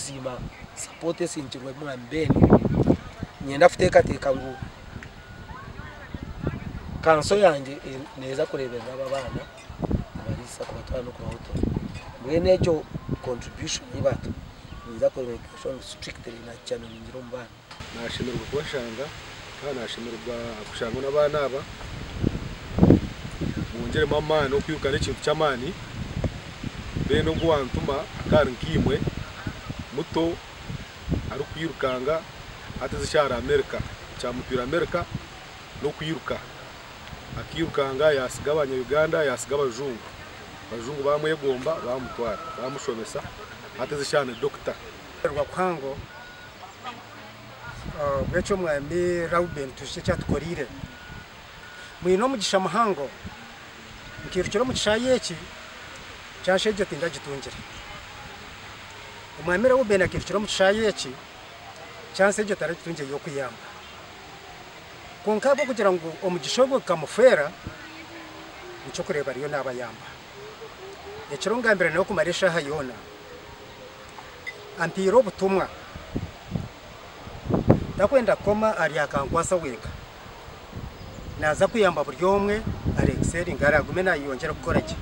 Kusiima support esindikirwe Mwami Ben, niinyenda kuteekateeka ngu kanso yangye neeza kureeberera aba abaana kubariisa, kubatwara n'okubahotora. Mbwenu egyo contribution ei baatuha ninza kumakinga sure ngu strictly nagichannellingira omu baana. Nashemererwa kubashanga kandi nashemererwa kushanga n'abaana aba bongyeremu amaani okwiruka n'ekintu ky'amaani then ogu owantuma akaba ari nkaimwe muto arikwirukanga hati ezi eshaaha ari America ekyamutwire America n'okwiruka akairukanga yasiga abanya Uganda yasiga abajungu abajungu bamwegomba bamutwara bamushomesa hati ezi eshaaha ni doctor. Rwakuhango Bwekyo omwami Reuben Twijukye eki atukoreire. Mwine omugisha muhango, nkairukira omu kishaayi eki, kyansha egyo tindagitungire. Omwami Reuben akairukira omu kishaayi eki, kyansi egyo taragitungire y'okuyamba. Kwonka ahabw'okugira ngu omugisha ogwo gukamufeera, nikyo okureeba ariyo naabayamba. Ekiro ngambire nawe kumara eshaaha yoona. Ampaire obutumwa. Takwenda kukoma ahari Akankwasa wenka. Naaza kuyamba buri omwe arekiseeringe aragume naayeyongyera kukora gye.